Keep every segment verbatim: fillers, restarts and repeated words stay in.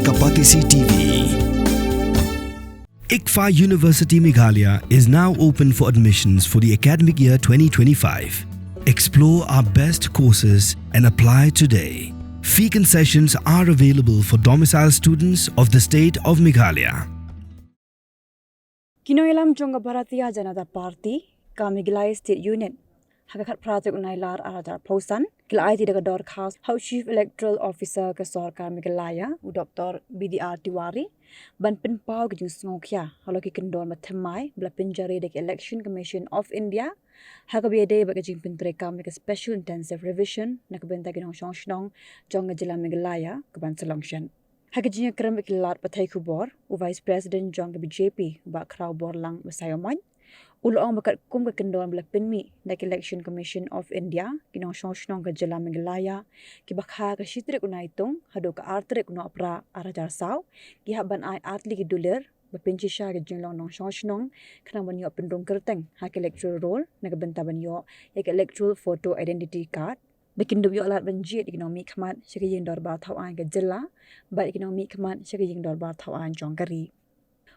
Kapatisi T V. ICFAI University Meghalaya is now open for admissions for the academic year twenty twenty-five. Explore our best courses and apply today. Fee concessions are available for domicile students of the state of Meghalaya. Ki nongïalam jong ka Bharatiya Janata Party ka Meghalaya State Unit ha ka khatphra tarik u Nailar arhajar arphew san ki la aiti da ka dorkhas ha u Chief Electoral Officer ka sorkar Meghalaya, u Doctor B D R Tiwari, ban pynpaw ka jingsngewkhia halor ki kyndon ba thymmai ba la pynjari da ka Election Commission of India ha kaba ïadei bad ka jingpyntreikam ïa ka Special Intensive Revision na ka bynta ki nongshong shnong jong ka jylla Meghalaya kaban sa long shen. Ha ka jingïakren bad ki lad pathai khubor, u Vice President jong ka B J P, u Bah Khrawborlang Basaiawmoit, u la ong ba katkum ka kyndon ba la pynmih da ka Election Commission of India, ki nongshong shnong ka jylla Meghalaya kiba kha ha ka shi tarik u Naitung haduh ka ar tarik u Nohprah arhajar saw ki hap ban ai ar tylli ki dulir ba pynshisha ka jinglong nongshong shnong khnang ban ïoh pynrung kyrteng ha ka electoral roll na ka bynta ban ïoh ïa ka electoral photo identity card. Ba kin dup ïoh lad ban jied ïa ki nongmihkhmat sha ka ïing dorbar thaw aiñ ka jylla bad ïa ki nongmihkhmat sha ka ïing dorbar thaw aiñ jong ka ri.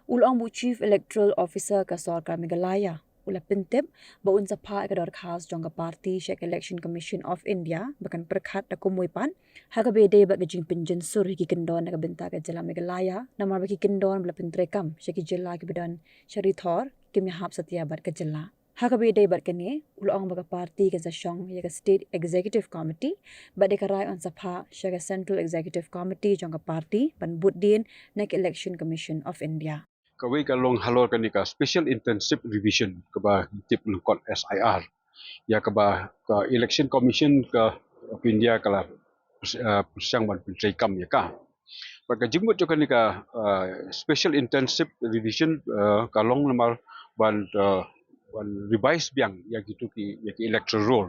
U la ong ba u Chief Electoral Officer ka sorkar Meghalaya u la pyntip ba un sa phah ïa ka dorkhas jong ka party sha ka Election Commission of India ba kan pyrkhat da kumwei pat ha kaba ïadei bad ka jingpynjynsur ïa ki kyndon na ka bynta ka jylla Meghalaya, namar ba ki kyndon ba la pyntreikam sha ki jylla kiba don sha ri thor kim ïahap satia bad ka jylla. Ha kaba ïadei bad kane, u la ong ba ka party kan sa shong ïa ka State Executive Committee bad da ka rai un sa phah sha ka Central Executive Committee jong ka party ban bud dien na ka Election Commission of India. Kawei ka long halor kane ka Special Intensive Revision kaba ngi tip lyngkot S I R, ïa kaba ka Election Commission ka of India ka la pyrshang ban pyntreikam ïa ka. Bad ka jingmut jong kane ka, uh, Special Intensive Revision, uh, ka long namar ban, uh, ban revise biang ïa kitu ki, ïa ki electoral roll.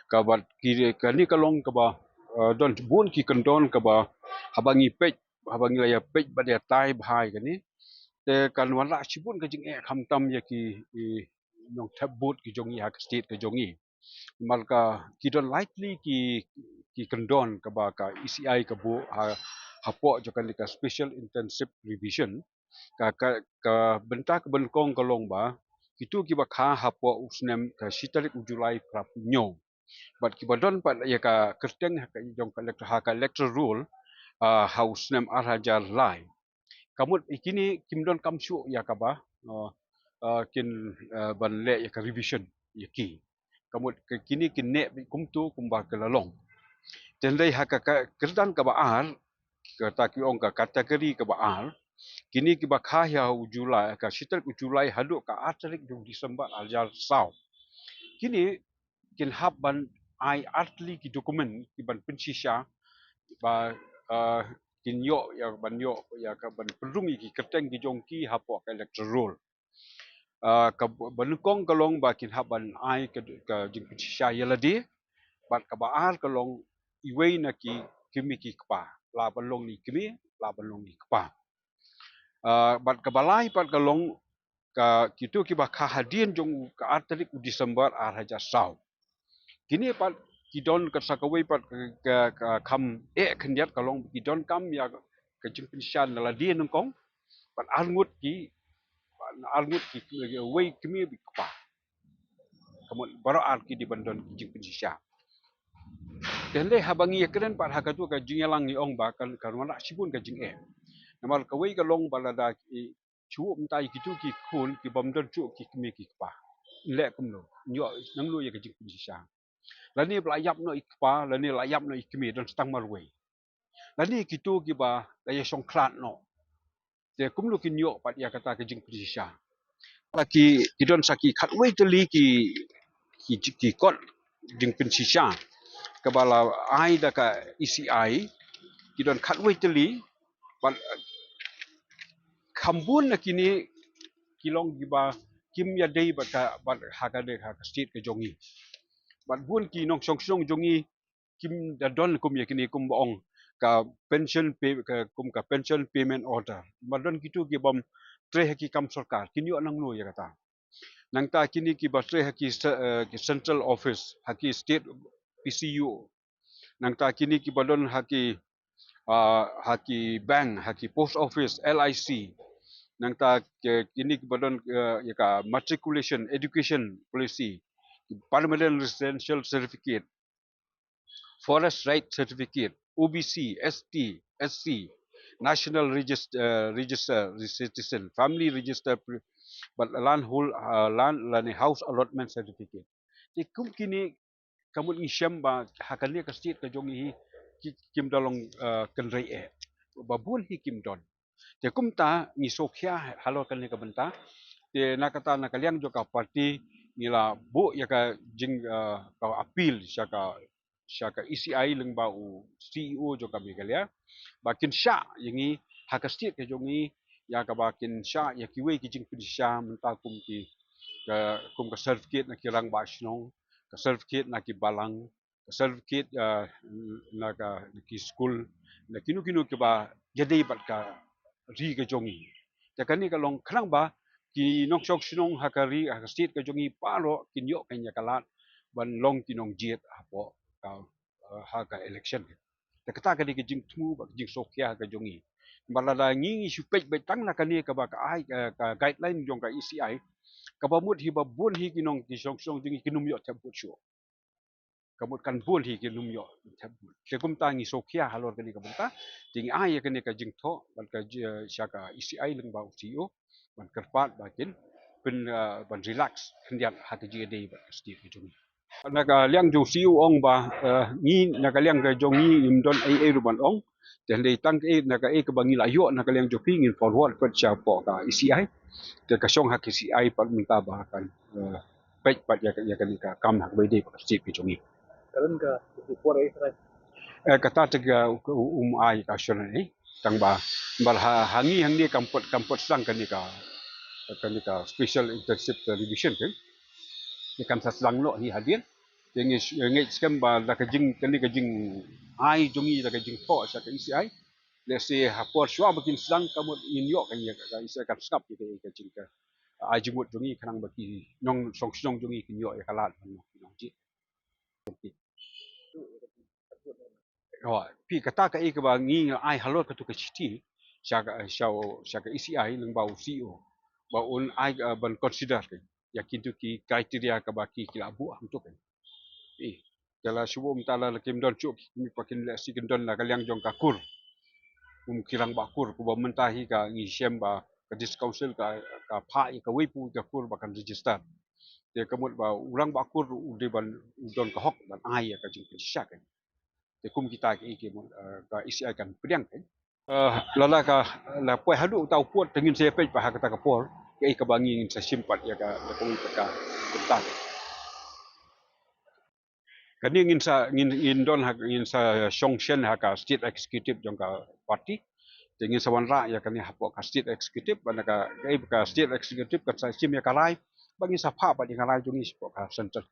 Ka bad ki, kane ka long kaba, uh, don bun ki kyndon kaba haba ngi peit, haba ngi la ïa peit bad ïa tai bha ïa kane, te kan wanrah shibun ka jingeh khamtam ïa ki, i, nongthep vote ki jong ngi ha ka state ka jong ngi. Namar ka ki don lai tylli ki, ki kyndon kaba ka E C I ka buh ha, hapoh jong kane ka Special Intensive Revision. Ka, ka, ka bynta kaba nyngkong ka long ba kitu kiba kha hapoh u snem ka shi tarik u July phra phew hynñiew. Bad kiba don pat ïa ka kyrteng ha ka jong ka electoral, ha ka electoral roll, ah, ha u snem ar hajar lai. Ka mut ïa kine kim donkam shuh ïa kaba, uh, uh, kin, uh, ban leh ïa ka revision ïa ki. Ka mut ka kine kin neh beit kumtu kumba ka la long. Te hynrei ha ka, ka kyrdan kaba ar, kata ki ong ka category kaba ar, kine kiba kha ïa u July, ka shi tarik u July haduh ka ar tarik u December ar hajar saw. Kine kin hap ban ai ar tylli ki document ki ban pynshisha ba, uh, kin ïoh ïa ban ïoh ïa ka ban pynrung ïa ki kyrteng ki jong ki hapoh ka electoral roll. Uh, kaba nyngkong ka long ba kin hap ban ai ka, ka jingpynshisha ïa lade, bad kaba ar ka long iwei na ki kmie ki kpa, la ban long na i kmie, la ban long na i kpa. Uh, bad kaba lai pat ka long ka kitu kiba kha hadien jong ka ar tarik u December ar hajar saw. Kine pat ki don ka sa kawei pat ka, ka, ka kham eh khyndiat ka long ki donkam ïa ka jingpynshisha na lade nyngkong. Pat ar ngut ki, pat ar ngut ki, wei kmie bad kpa. Ka mut baroh ar ki dei ban don ki jingpynshisha. Te hynrei haba ngi ïakren pat ha katu ka jingïalang ngi ong ba kan, kan wanrah shibun ka jingeh. Namar kawei ka long ba lada ki shu mynta ïa kitu ki khun ki bym don shuh ki kmie ki kpa, leh kumno, ïoh nangno ïa ka jingpynshisha? Lane ba la ïap noh i kpa, lane la ïap noh i kmie, don sa tang marwei. Lane kitu kiba la ïa shongkhlad noh, te kumno kin ïoh pat ïa kata ka jingpynshisha? Ba ki, ki don sa ki khatwei tylli ki, ki, ki kot jingpynshisha kaba la ai da ka E C I, ki don khatwei tylli. Bad, uh, kham bun na kine ki long kiba kim ïadei bad ka, bad ha ka, ha ka state ka jong ngi. Bad bun ki nongshong shnong jong ngi kim da don kum ïa kine, kumba ong ka pension pay, ka, kum ka pension payment order. Ba don kitu ki bym trei ha ki kam sorkar, kin ïoh nangno ïa kata? Nangta kine kiba trei ha ki se-, eh, ki central office, ha ki state P C U. Nangta kine kiba don ha ki, ah, ha ki bank, ha ki post office, L I C. Nangta ki, kine kiba don, eh, ïa ka matriculation, education policy, ki permanent residential certificate, forest right certificate, O B C, S T, S C, national regis-, eh, register, citizen, family register, pre-, bad land hold, eh, land lane house allotment certificate. Te kum kine ka mut ngi shem ba ha kane ka state ka jong ngi hi ki, kim da long, eh, kynrei eh. Ba bun hi kim don. Te kumta ngi sngewkhia halor kane ka bynta. Te na kata na ka liang jong ka party ngi la buh ïa ka jing, eh, ka appeal sha ka, sha ka E C I lyngba u C E O jong ka Meghalaya ba kin shah ïa ngi ha ka state ka jong ngi, ïa kaba kin shah ïa kiwei ki jingpynshisha mynta kum ki, ka, kum ka certificate na ki rangbah shnong, ka certificate na ki balang, ka certificate, ah, na ka, na ki skul, na kino kino kiba ïadei bad ka ri ka jong ngi. Te kane ka long khnang ba ki nongshong shnong ha ka ri, ha ka state ka jong ngi baroh kin ïoh kane ka lad ban long ki nongjied hapoh ka, ah, ha ka election. Te kata ka dei ka jingthmu bad ka jingsngewkhia ha ka jong ngi. Bad lada ngi, ngi shu peit beit tang na kane kaba ka ai, ka, ka guideline jong ka E C I, kaba mut hi ba bun hi ki nong, ki shong shnong jong ngi kin ym ïoh thep vote shuh. Ka mut kan bun hi kin ym ïoh thep vote. Te kumta ngi sngewkhia halor kane ka bynta. Te ngi ai ïa kane ka jingthoh bad ka ji-, sha ka E C I lyngba u C E O ban kyrpad ba kin pyn, eh, ban relax khyndiat ha ka jingïadei bad ka state ka jong ngi. Na ka liang jong u C E O ong ba, eh, ngi na ka liang ka jong ngi ngim don ei ei ruh ban ong. Te hynrei tang kaei na kaei kaba ngi la ïoh na ka liang jong phi ngin forward pat shapoh ka E C I. Te ka shong ha ka E C I pat mynta ba kan, eh, peit pat ïa ka, ïa kane ka kam ha kaba ïadei bad ka state ka jong ngi. Ka don ka, ka por ei ka. Eh, kata te ka, ka um ai ka shon ei. Tang ba, ba ha, ha ngi hangne kam pat, kam pat sdang kane ka, kane ka special intensive revision te. Te kan sa sdang noh hi hadien. Te ngi, ngi skhem ba da ka jing, kane ka jingai jong ngi da ka jingthoh sha ka E C I. Let's say ha por shuwa ba kin sdang ka mut ngin ïoh ka ïa ka E C I kan sngap ïa ka, ïa ka jing ka ai jingmut jong ngi khnang ba ki nongshong shnong jong ngi kin ïoh ïa ka lad ban long ki nongjied. Oh, phi kata kaei kaba ngi ai halor katu ka shithi sha ka, sha, sha ka E C I lyngba u C E O ba un ai, eh, ban consider ka ïa kitu ki criteria kaba ki, ki la buh hangtu ka. Eh, te la shu buh mynta la kim don shuh ki kmie pat kin leh shi kin don na ka liang jong ka kur. Kum ki rangbah kur, kumba mynta hi ka ngi shem ba ka District Council ka, ka phah ïa kawei pa kawei ka kur ba kan register. Te ka mut ba u rangbah kur u dei ban u don ka hok ban ai ïa ka jingpynshisha ka. Te kum kita kiei kiei, eh, ka E C I kan pdiang ka. Eh, lada ka la poi haduh uta u pud te ngin sa peit pat ha kata ka por kaei kaba ngi ngin sa shim pat ïa ka, ïa kawei pat ka bynta. Kane ngin sa, ngin, ngin don ha, ngin sa shong shen ha ka state executive jong ka party. Te ngin sa wanrah ïa kane hapoh ka state executive, bad na ka, ka, ka state executive kan sa shim ïa ka rai, bad ngin sa phah pat ïa ka rai jong ngi shapoh ka central.